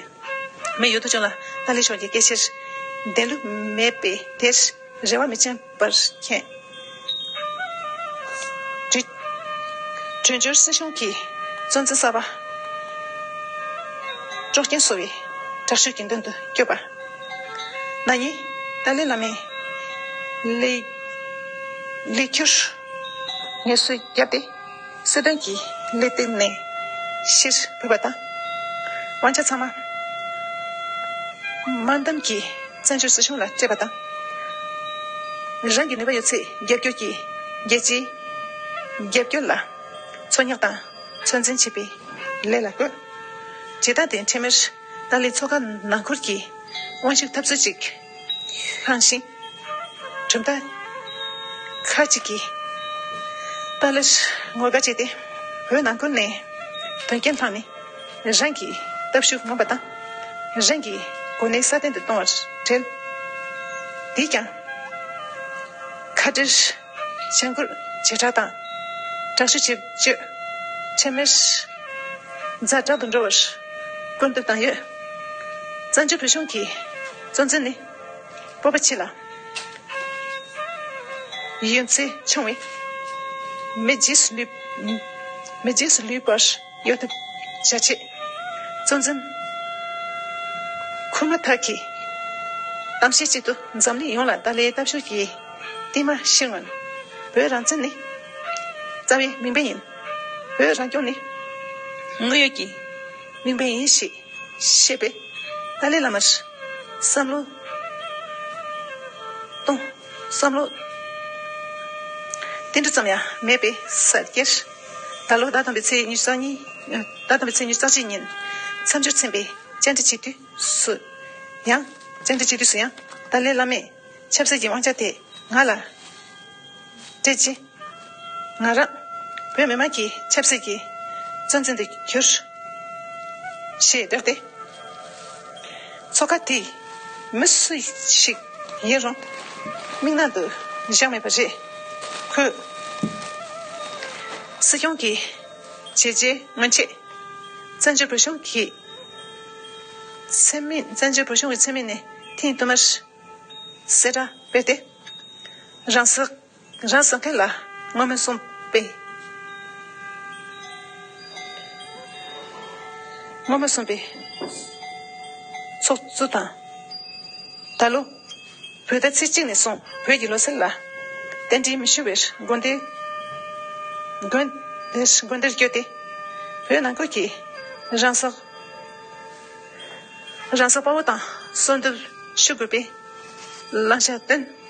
མི་ཡོད་དོ་ཅོག་ལ་ཏཱ་ལའི་ཤོག་གི་སྐད་ཆར་བདེན་ལུགས་མེད་པའི་དེར་རེ་བ་མི་བཅངས་པར་མཁྱེན། གྲོས་གྲོས་འབྱོར་སྲིད་གཞུང་གིས་གཙོ་འཛིན་གསར་པ་དཀྲོག་རྐྱེན་བཟོ་བའི་དྲག་ཤུགས་ཀྱི་མདུན་དུ་སྐྱོད་པ། ན་ནིང་ཏཱ་ལའི་བླ་མས་ལས་ལས་འཁྱུར་ངལ་གསོ་བརྒྱབ་སྟེ། སྲིད་དོན་གྱི་ལས་སྟེགས་ནས་ཕྱིར་བུད་པ་དང་། དབང་ཆ་ཚང་མ་དམར་འདམ་གྱི་བཙན་བྱོལ་སྲིད་གཞུང་ལ་སྤྲད་པ་དང་། རང་གི་ནུས་པ་ཡོད་ཚད་རྒྱབ་སྐྱོར་གྱིས་རྒྱལ་སྤྱིའི་རྒྱབ་སྐྱོར་ལ་ཚོད་བསྔགས་དང་ཚོད་འཛིན་བྱེད་པའི་ལས་ལ་བཀོད། བྱེད་སྟངས་དེ་འཕྲལ་མར་ཏཱ་ལའི་ཚོགས་ཁག་ནང་ཁུལ་གྱི་ དབང་ཤུགས་འཐབ་རྩོད་ཅིག་བསླངས་ཤིང་། གྲུབ་མཐའ་ཁག་ཅིག་གིས་ཏཱ་ལའི་ངོ་དགའ་བྱས་ཏེ། བོད་ནང་ཁུལ་ནས་དོན་རྐྱེན་བཏང་ནས། རང་གི་སྟོབས་ཤུགས་ངོམ་པ་དང་། རང་གི་གོ་གནས་སྲ་བརྟན་དུ་གཏོང་བར་བྲེལ། དེས་ཀྱང་ཁ་བྲལ་བྱ་འགུལ་ཇེ་དྲག་དང་། དྲག་ཤུགས་ཇེ་བཅོས། ཆེན་མོས་ཛ་དྲག་ཏུ་འགྲོ་བར་སྐུལ་འདེད་བཏང་ཡོད། བཙན་བྱོལ་བོད་གཞུང་གི་གཙོ་འཛིན་ནི་སྤོབས་པ་ཆེ་ལ། ཡོན་ཚད་ཆུང་བས་མི་རྗེས་སུ་ལུས། མི་རྗེས་སུ་ལུས་པར་ཡོད་ཐབས་བྱ་ཆེད། གཙོ་འཛིན་ཁུ་མ་ཐག་གིས་གཏམ་བཤད་ཆེད་དུ་འཛམ་གླིང་ཡོངས་ལ་ཏཱ་ལའི་སྟོབས་ཤུགས་ཀྱི་རྟིང་མ་བཤིག་སྔོན། བོད་རང་བཙན་ནི་རྩ་བའི་དམིགས་འབེན་ཡིན། བོད་རང་སྐྱོང་ནི་དངོས་ཡོད་ཀྱི་དམིགས་འབེན་ཡིན་ཞེས་བཤད་པས། ཏཱ་ལའི་བླ་མར་བསམ་བློ་གཏོང་། བསམ་བློ་ཏིལ་འབྲུ་ཙམ་ཡང་མེད་པའི་གསར་བསྐལ། ད་ལོ་ཟླ་དང་པོའི་ཚེས་ཉི་ཤུ་རྩ་གཉིས། ཟླ་དང་པོའི་ཚེས་ཉི་ཤུ་རྩ་གཅིག་ཉིན་མཚམས་སྦྱོར་ཚན་པས་བཅར་འདྲི་བྱེད་དུས་སུ་ཡང་། བཅར་འདྲི་བྱེད་དུས་སུ་ཡང་། ཏཱ་ལའི་བླ་མས་ཆབ་སྲིད་ཀྱི་དབང་ཆ་དེ་ང་ལ་སྤྲད་རྗེས། ང་རང་བོད་མི་མང་གི་ཆབ་སྲིད་ཀྱི་གཙོ་འཛིན་དུ་གྱུར་ཞེས་བརྗོད་དེ། ཚོགས་ཁག་དེས་མི་སུ་ཞིག་ཡིན་རུང་མིག་ནང་དུ་བཞག་མེད་པ་རེད། ཁོས་སྲིད་སྐྱོང་གི་བྱས་རྗེས་སྔོན་ཆད་བཙན་བྱོལ་བོད་གཞུང་གི་མཚན་སྨད། བཙན་བྱོལ་བོད་གཞུང་གི་མཚན་སྨད་ནས་ཐེངས་དུ་མར་གསལ་བསྒྲགས་སྤེལ་ཏེ། རང་སྲོག་རང་སྲོག་མཁན་ལ་བསྔོ་སྨོན་གསུངས་པའི། བསྔོ་སྨོན་གསུངས་པའི་ཚོགས་གཙོ་དང་། ད་ལོ་བོད་ཟླ་ཚེས་གཅིག་ནས་བཟུང་བོད་ཀྱི་ལོ་གསར་ལ་རྟེན་འབྲེལ་མི་ཞུ་བའི་དགོན་སྡེ། དགོན་སྡེ། དགོན་སྡེར་བསྐྱོད་དེ། བོད་ནང་ཁུལ་གྱི་རང་སྲོག་རང་སྲོག་དཔའ་བོ་དང་གསོལ་འདེབས་ཞུ་དགོས་པའི་བླང་བྱ་བཏོན།